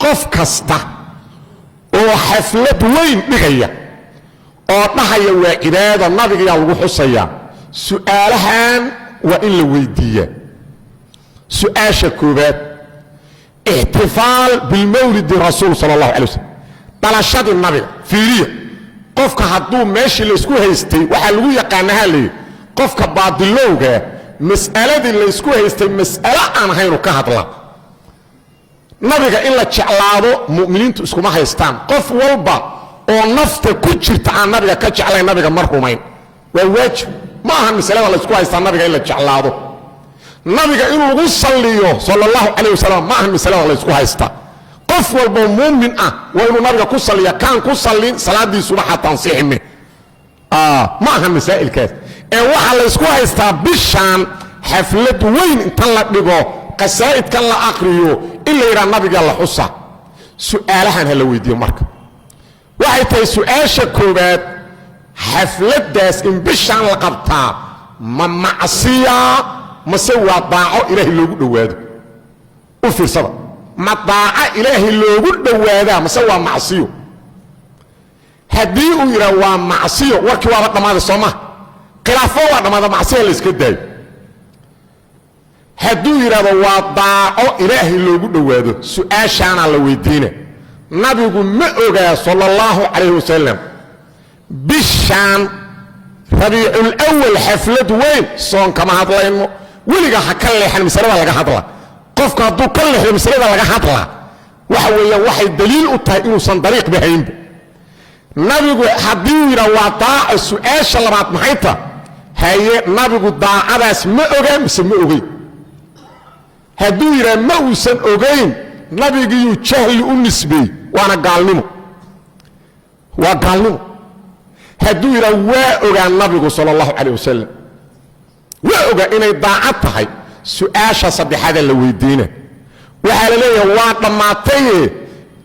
Qof kasta oo xaflad weyn dhigaya oo dhahaya waa cibaada, nabigayaa lagu xusayaa, su'aalahan waa in la weydiiyaa. Su-aasha koobaad: ixtifaal bilmawlidi rasuul sala allahu alay waslm, dhalashadii nabiga. Fiiriya, qofka hadduu meeshii laysku haystay, waxaa lagu yaqaanahaa layidhi, qofka baadilowgaa mas'aladii laysku haystay mas'alo aan ahaynu ka hadla. Nabiga in la jeclaado mu'miniintu iskuma haystaan. Qof walba oo nafta ku jirta aan nabiga ka jeclayn, nabiga ma rumayn, waa waajib. Ma ahan masalada laysku haystaa nabiga in la jeclaado. Nabiga in lagu salliyo sala allahu calayh wasalam ma ahan masalada laysku haystaa. Qof walboo muumin ah waa inuu nabiga ku salliya. Kaan ku sallin, salaadiisuba xataa ansixime. Ma ahan masaa'ilkaas ee waxaa laysku haystaa bishaan xaflad weyn inta la dhigo, qasaa'idkan la aqriyo, in la yidhaha nabiga la xusa. Su'aalahan ha la weydiiyo. Marka waxay tahay su-aasha koowaad: xafladdaas in bishaan la qabtaa ma macsiya mase waa daaco Ilaahay loogu dhowaado? U fiirsada, ma daaco Ilaahay loogu dhowaadaa mase waa macsiyo? Haddii uu yidhaha waa macsiyo, warkii waaba dhammaaday, soo maha? Khilaafo waa dhammaada, macsiya la iska daayo. Hadduu yidhahdo waa daaco Ilaahay loogu dhowaado, su-aashaanaa la weydiina: nabigu ma ogaa sala allahu calayh wasalam bishaan Rabiiculawal xaflad weyn? Soon kama hadlayno, weligaa ha ka leexan masalada laga hadla. Qofku hadduu ka leexdo masalada laga hadla, waxa weeyaan waxay daliil u tahay inuusan dariiqba haynba. Nabigu haddii uu yidhaha waa daaco, su-aasha labaad maxay ta haye? Nabigu daacadaas ma ogaa mise ma ogeyn? Hadduu yidhaha ma uusan ogayn, nabigiyuu jahli u nisbeey, waana gaalnimo, waa gaalnimo. Hadduu yidhaha waa ogaa nabigu sala allahu calayh wasalam, waa ogaa inay daacad tahay, su-aasha saddexaada la weydiina waxaa la leeyahay: waa dhammaataye,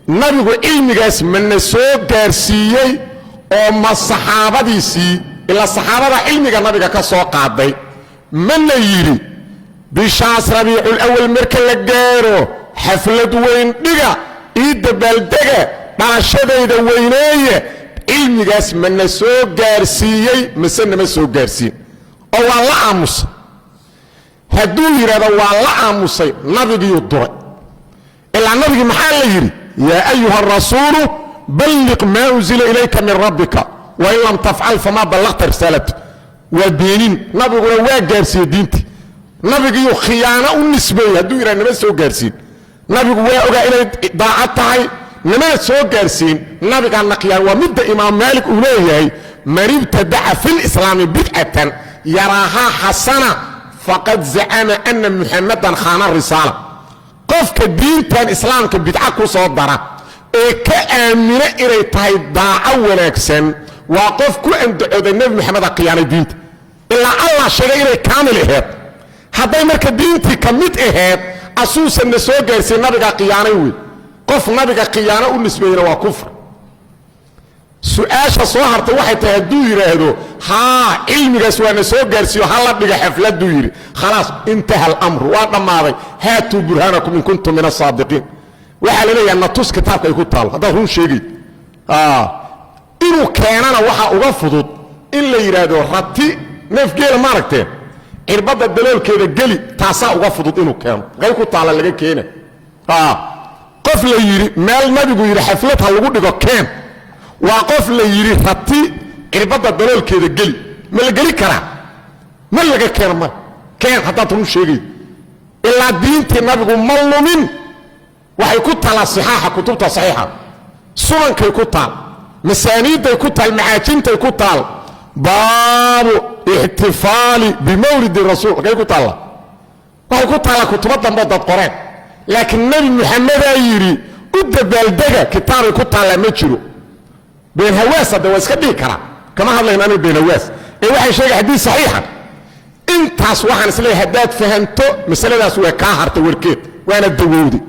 nabigu cilmigaas mana soo gaarsiiyey oo ma saxaabadiisii, ilaa saxaabada cilmiga nabiga ka soo qaaday, mana yidhi bishaas Rabiiculawal marka la gaaro xaflad weyn dhiga, ii dabaaldega, dhalashadayda weyneeye? Cilmigaas mana soo gaarsiiyey mase nama soo gaarsiin oo waa la aamusay? Hadduu yidhahdo waa la aamusay, nabigiyuu duray. Ilaa nabigii maxaa la yidhi? Yaa ayuha arasuulu balliq maa unzila ilayka min rabbika, wain lam tafcal famaa ballaqta risaalatu. Waa beenin. Nabiguna waa gaarsiiyey diintii. Nabigiyuu khiyaano u nisbeeyey hadduu yidhah nama soo gaarsiin. Nabigu waa ogaa inay daacad tahay, namana soo gaarsiin, nabigaana khiyaan. Waa midda Imaam Maalik uu leeyahay: man ibtadaca fi lislaami bidcatan yaraahaa xasana faqad zacama ana Muxamadan khaana risaala. Qofka diintan islaamka bidca ku soo dara ee ka aamina inay tahay daaco wanaagsan waa qof ku andacooday Nebi Moxameda khiyaanay diinta. Ilaa Allah sheegay inay kaamil aheed. Hadday marka diintii ka mid aheed asuusanna soo gaarsiin, nabigaa khiyaanay wey. Qof nabiga khiyaano u nisbeeyena waa kufr. Su-aasha soo hartay waxay tahay: hadduu yidhaahdo haa, cilmigaas waana soo gaarsiiyo, ha la dhiga xafladuu yidhi, khalaas, intaha alamru, waa dhammaaday. Haatuu burhaanakum in kuntum min asaadiqiin. Waxaa la leeyaha: natus kitaabka ay ku taalo haddaad run sheegayd. Inuu keenana waxaa uga fudud in la yidhaahdo rati neef geela maaragteen cirbadda daloolkeeda geli. Taasaa uga fudud inuu keeno. Qay ku taalla laga keena? Qof la yidhi meel nabigu yidhi xaflad ha lagu dhigo keen, waa qof la yidhi rati cirbadda daloolkeeda geli. Ma la geli karaa? Ma laga keeno? Ma keen haddaad run sheegayd. Ilaa diintii nabigu ma lumin. Waxay ku taalaa sixaaxa, kutubta saxiixa, sunankay ku taal, masaaniidday ku taal, macaajintay ku taal. Baabu ixtifaali bimawlidi rasuul halkay ku taalla? Waxay ku taallaa kutubo dambo dad qoreen. Laakiin Nebi Muxamedaa yidhi u dabaaldega, kitaabay ku taallaa ma jiro. Beenhawaas hadde waa iska dhigi karaa, kama hadlayno aniga beenhawaas ee waxay sheegay xadiis saxiixa. Intaas waxaan isleeyahay haddaad fahanto masaladaas, waa kaa hartay warkeed, waana dawowday.